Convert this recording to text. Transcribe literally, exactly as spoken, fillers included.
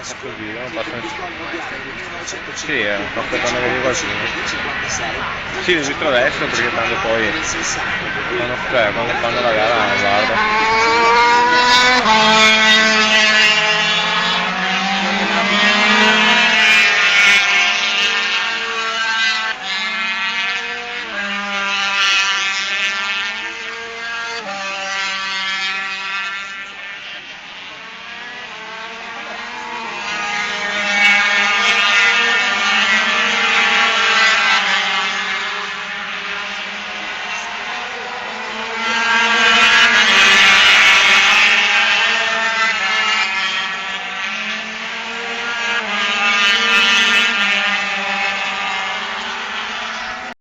Passa il video, non passa nessuno. Sì, eh, sto aspettando che arrivi qualcuno. Sì, registro adesso perché tanto poi quando, cioè, quando fanno la gara, guarda.